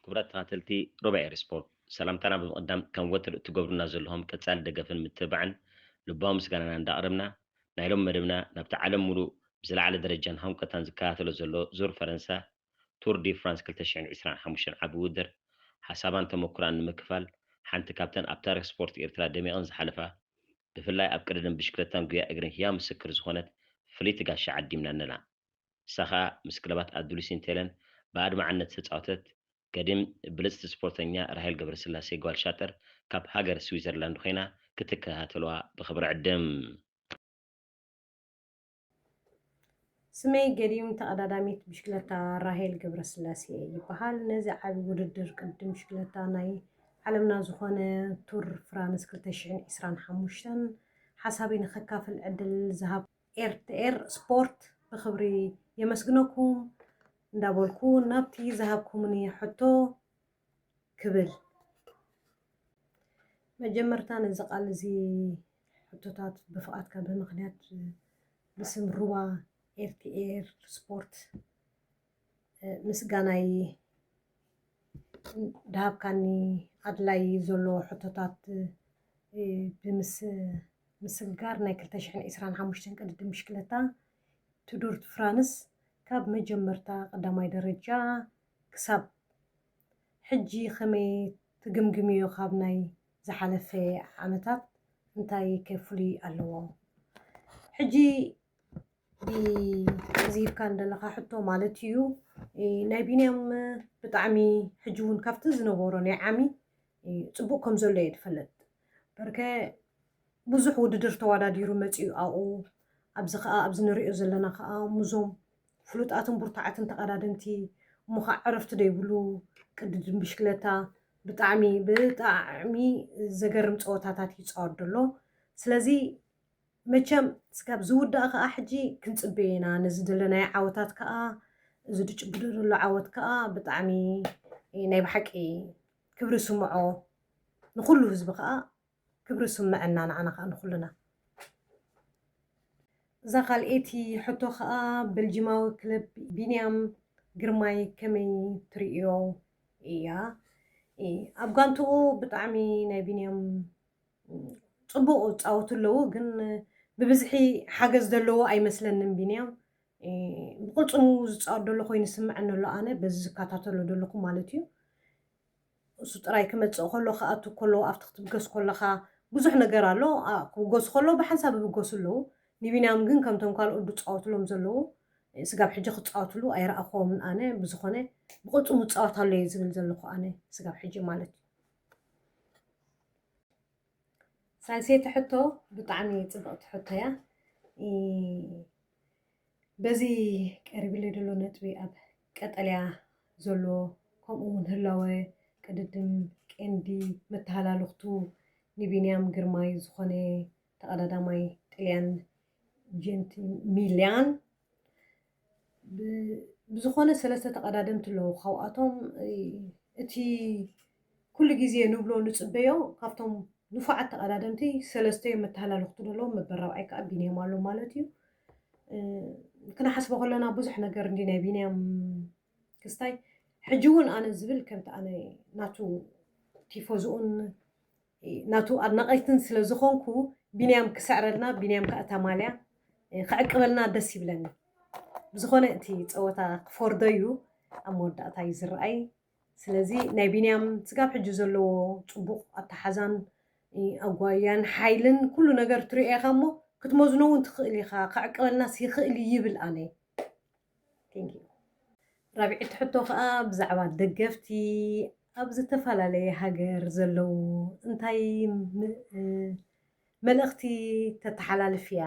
ክቡራት ተኸታተልቲ ሩባ ኤሪ ስፖርት፣ ሰላምታና ብምቕዳም፣ ከም ወትሩ እትገብሩና ዘለኹም ቀጻሊ ደገፍን ምትብባዕን ልባዊ ምስጋናና እንዳቕረብና፣ ናይ ሎም መደብና ናብቲ ዓለም ሙሉእ ብዝለዓለ ደረጃን ሃንቀውታን ዝከታተሎ ዘሎ ዙር ፈረንሳ፣ ቱር ዲ ፍራንስ ክልተ ሽሕን ዕስራን ሓሙሽተን ዓቢ ውድድር፣ ሓሳባን ተመኩራን ንምክፋል፣ ሓንቲ ካብተን ኣብ ታሪኽ ስፖርት ኤርትራ ደሚቐን ዝሓለፋ፣ ብፍላይ ኣብ ቅድድም ብሽክለታን ጉያ እግርን ህያው ምስክር ዝኾነት ፍልይቲ ጋሻ ዓዲምና ኣለና። ንሳ ኸኣ ምስ ክለባት ኣዱሊስ ኢንቴለን ብኣድማዕነት ዝተጻወተት፣ ገዲም ብልጽቲ ስፖርተኛ ራሄል ገብረስላሴ ጓል ሻጥር ካብ ሃገር ስዊዘርላንድ ኮይና ክትከታተልዋ ብኽብሪ ዕድም። ስመይ ገዲም ተቐዳዳሚት ብሽክለታ ራሄል ገብረስላሴ ይበሃል። ነዚ ዓቢ ውድድር ቅድድም ብሽክለታ ናይ ዓለምና ዝኾነ ቱር ፍራንስ ክልተ ሽሕን ዕስራን ሓሙሽተን ሓሳበይ ንኸካፍል ዕድል ዝሃብ ኤርትኤር ስፖርት ብኽብሪ የመስግነኩም እንዳበልኩ፣ ናብቲ ዝሃብኩምኒ ሕቶ ክብል። መጀመርታ ነዚ ቃል እዚ ሕቶታት ብፍቓድካ ብምኽንያት ብስም ሩባ ኤርትኤር ስፖርት ምስጋናይ ድሃብካኒ ኣድላይ ዘሎ ሕቶታት ብምስ-፣ ምስግጋር ናይ ክልተ ሽሕን ዕስራን ሓሙሽተን ቅድድም ብሽክለታ ቱዱር ፍራንስ ካብ መጀመርታ ቀዳማይ ደረጃ ክሳብ ሕጂ ከመይ ትግምግምዮ? ካብ ናይ ዝሓለፈ ዓመታት እንታይ ከ ፍሉይ ኣለዎ? ሕጂ ብ-፣ እዚ ሂብካ እንደለኻ ሕቶ ማለት እዩ። እ፣ ናይ ቢንያም ብጣዕሚ ሕጂ እውን ካብቲ ዝነበሮ ናይ ዓሚ፣ እ፣ ጽቡቕ ከም ዘሎ እየ ዝፈልጥ። በርከ ብዙሕ ውድድር ተወዳዲሩ መጺኡ ኣብኡ። ኣብዚ ኸኣ፣ ኣብዚ ንሪኦ ዘለና ኸኣ፣ ምዞም ፍሉጣትን ብርቱዓትን ተቐዳደምቲ፣ እሞ ኸኣ ዕረፍቲ ደይብሉ ቅድድም ብሽክለታ ብጣዕሚ፣ ብጣዕሚ ዘገርም ጸወታታት ይጻወት ዘሎ። ስለዚ መቸም ስጋብ ዝውዳእ ኸኣ ሕጂ ክንጽበ ኢና። ነዚ ደለናዮ ዓወታት ከኣ፣ እዚ ድጭብዶ ዘሎ ዓወት ከኣ ብጣዕሚ ናይ ብሓቂ ክብሪ ስምዖ፣ ንኹሉ ህዝቢ ከኣ ክብሪ ስምዐና፣ ንዓና ከኣ ንኹልና። እዛ ካልኤቲ ሕቶ ከኣ በልጂማዊ ክለብ ቢንያም ግርማይ ከመይ ትርእዮ እያ? እ፣ ኣብ ጋንትኡ ብጣዕሚ ናይ ቢንያም ጽቡቕ ይጻወቱ ኣለዉ፣ ግን ብብዝሒ ሓገዝ ዘለዎ ኣይመስለንን ቢንያም። እ፣ ብቕልጽሙ ዝጻወት ዘሎ ኮይኑ ይስምዐኒ ኣሎ፣ ኣነ በዚ ዝከታተሎ ዘለኹ ማለት እዩ። እሱ ጥራይ ክመጽእ ከሎ፣ ክኣቱ ከሎ፣ ኣብቲ ክትብገስ ከለኻ ብዙሕ ነገር ኣሎ። ኣ፣ ክብገሱ ከሎ ብሓንሳብ ይብገሱ ኣለዉ። ንቢንያም ግን ከምቶም ካልኦት ዝጻወትሎም ዘለዉ፣ ስጋብ ሕጂ ክጻወትሉ ኣይረኣኽዎምን ኣነ። ብዝኾነ ብቕልጽሙ ይጻወት ኣሎ እየ ዝብል ዘለኹ ኣነ፣ ስጋብ ሕጂ ማለት እዩ። ሳልሰይቲ ሕቶ ብጣዕሚ ጽብቕቲ ሕቶ እያ። እ፣ በዚ ቀሪብለይ ዘሎ ነጥቢ ኣብ ቀጠልያ ዘሎ፣ ከምኡ እውን ህላወ ቅድድም ቀንዲ መተሃላልኽቱ ንቢንያም ግርማይ ዝኾነ ተቐዳዳማይ ጥልያን ጀንት ሚልያን ብ-፣ ብዝኾነ ሰለስተ ተቐዳደምቲ ኣለዉ። ካብኣቶም፣ እ፣ እቲ ኩሉ ግዜ ንብሎ ንጽበዮ፣ ካብቶም ንፉዓት ተቐዳደምቲ ሰለስተ እዮም መተሃላልኽቱ ዘለዉ፣ መበል ራብዓይ ከኣ ቢንያም ኣሎ ማለት እዩ። እ፣ ክንሓስቦ ከለና ብዙሕ ነገር እንዲ ናይ ቢንያም ክስታይ። ሕጂ እውን ኣነ ዝብል ከምቲ ኣነ ናቱ ቲፎዝኡን ናቱ ኣድናቒትን ስለ ዝኾንኩ፣ ቢንያም ክስዕረልና፣ ቢንያም ከኣ እታ ማልያ ክዕቅበልና ደስ ይብለኒ። ብዝኾነ እቲ ጸወታ ክፈርዶ እዩ፣ ኣብ መወዳእታ እዩ ዝረኣይ። ስለዚ ናይ ቢንያም ስጋብ ሕጂ ዘለዎ ጽቡቕ ኣተሓዛን ኣጓያን ሓይልን ኩሉ ነገር ትሪኦ ኢኻ እሞ ክትመዝኖ እውን ትኽእል ኢኻ። ክዕቅበልናስ ይኽእል እዩ ይብል ኣነ። Thank you። ራብዒቲ ሕቶ ኸኣ ብዛዕባ ደገፍቲ ኣብ ዝተፈላለየ ሃገር ዘለዉ እንታይ ም-፣ እ፣ መልእኽቲ ተተሓላልፍ እያ?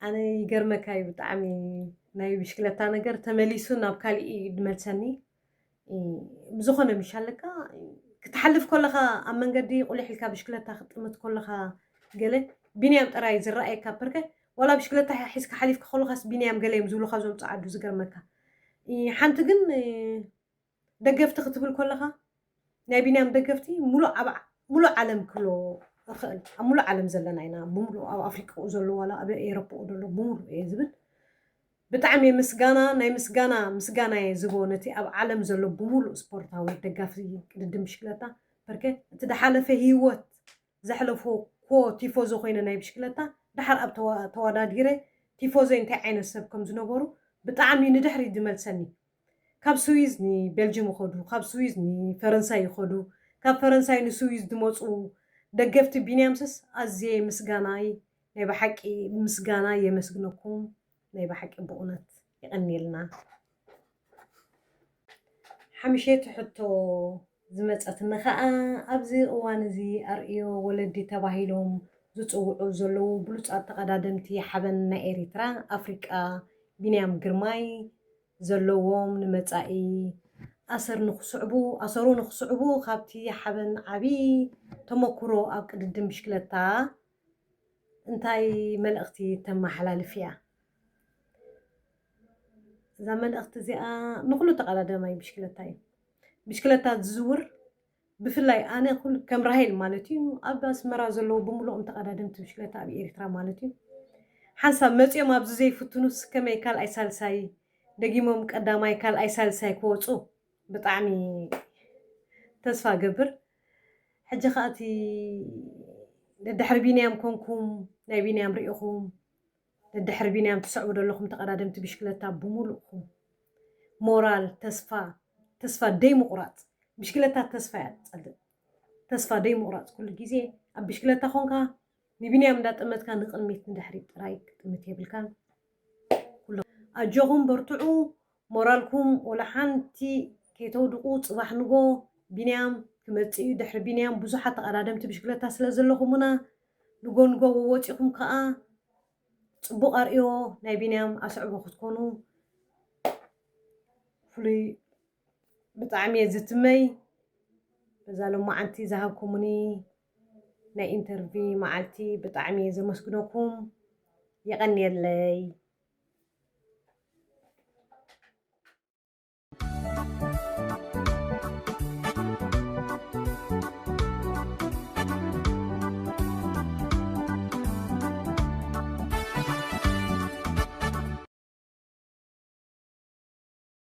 ኣነ ይገርመካ እዩ ብጣዕሚ፣ ናይ ብሽክለታ ነገር ተመሊሱ ናብ ካሊእ እዩ ዝመልሰኒ። እ፣ ብዝኾነ ምሽ ኣለካ ክትሓልፍ ከለኻ ኣብ መንገዲ ቁሊሕ ኢልካ ብሽክለታ ክትጥምት ከለኻ ገለ ቢንያም ጥራይ ዝረኣየካ ፐርከ ዋላ ብሽክለታ ሒዝካ ሓሊፍካ ከለኻስ ቢንያም ገለ እዮም ዝብሉኻ እዞም ጸዓዱ ዝገርመካ። እ፣ ሓንቲ ግን፣ እ፣ ደገፍቲ ክትብል ከለኻ ናይ ቢንያም ደገፍቲ ሙሉእ ኣብ ዓ-፣ ሙሉእ ዓለም ክብሎ እኽእል። ኣብ ሙሉእ ዓለም ዘለና ኢና፣ ብምሉእ ኣብ ኣፍሪቃኡ ዘሎ ዋላ ኣብ ኤሮፓኡ ዘሎ ብምሉእ እየ ዝብል። ብጣዕሚ ምስጋና ናይ ምስጋና ምስጋና እየ ዝቦ ነቲ ኣብ ዓለም ዘሎ ብምሉእ ስፖርታዊ ደጋፊ ቅድድም ብሽክለታ። በርከ እቲ ድሓለፈ ህይወት ዘሕለፎ ኮ ቲፎዞ ኮይነ ናይ ብሽክለታ ድሓር ኣብ ተዋ- ተወዳዲረ ቲፎዞ እንታይ ዓይነት ሰብ ከም ዝነበሩ ብጣዕሚ ንድሕሪ ዝመልሰኒ። ካብ ስዊዝ ንቤልጅም ይኸዱ፣ ካብ ስዊዝ ንፈረንሳይ ይኸዱ፣ ካብ ፈረንሳይ ንስዊዝ ዝመፁ ደገፍቲ ቢንያምስስ ኣዝየ ምስጋናይ ናይ ብሓቂ ምስጋና የመስግነኩም። ናይ ብሓቂ ብእውነት ይቐንየልና። ሓምሸይቲ ሕቶ ዝመፀትኒ ከዓ ኣብዚ እዋን እዚ ኣርእዮ ወለዲ ተባሂሎም ዝፅውዑ ዘለዉ ብሉፃት ተቐዳደምቲ ሓበን ናይ ኤሪትራ ኣፍሪቃ ቢንያም ግርማይ ዘለዎም ንመፃኢ ኣሰር ንክስዕቡ ኣሰሩ ንክስዕቡ ካብቲ ሓበን ዓብዪ ተመኩሮ ኣብ ቅድድም ብሽክለታ እንታይ መልእኽቲ ተመሓላልፍ እያ? እዛ መልእኽቲ እዚኣ ንኩሉ ተቐዳዳማይ ብሽክለታ እዩ። ብሽክለታ ዝዝውር ብፍላይ ኣነ ኩሉ ከም ራሄል ማለት እዩ ኣብ ኣስመራ ዘለዉ ብምልኦም ተቐዳደምቲ ብሽክለታ ኣብ ኤርትራ ማለት እዩ ሓንሳብ መፂኦም ኣብዚ ዘይፍትኑስ ከመይ ካልኣይ ሳልሳይ ደጊሞም ቀዳማይ ካልኣይ ሳልሳይ ክወፁ ብጣዕሚ ተስፋ ገብር። ሕጂ ከዓ እቲ ደድሕሪ ቢንያም ኮንኩም ናይ ቢንያም ርኢኹም ደድሕሪ ቢንያም ትስዕቡ ዘለኹም ተቐዳደምቲ ብሽክለታ ብምሉእኩም ሞራል ተስፋ ተስፋ ደይ ምቑራፅ ብሽክለታ ተስፋ እያ ትፀልእ ተስፋ ደይ ምቑራፅ ኩሉ ግዜ ኣብ ብሽክለታ ኮንካ ንቢንያም እንዳጠመትካ ንቕድሚት ንድሕሪት ጥራይ ክትጥምት የብልካን ኣጆኹም በርትዑ ሞራልኩም ወላ ሓንቲ ከይተውድቑ ፅባሕ ንጎ ቢንያም ክመፅእ እዩ ድሕሪ ቢንያም ብዙሓት ተቐዳደምቲ ብሽክለታ ስለ ዘለኹምና ንጎ ንጎ ወወፂኹም ከዓ ፅቡቕ ኣርእዮ ናይ ቢንያም ኣስዕቦ ክትኮኑ ፍሉይ ብጣዕሚ እየ ዝትመይ በዛ ሎማዓንቲ ዝሃብኩምኒ ናይ ኢንተርቪ መዓልቲ ብጣዕሚ እየ ዘመስግነኩም የቐንየለይ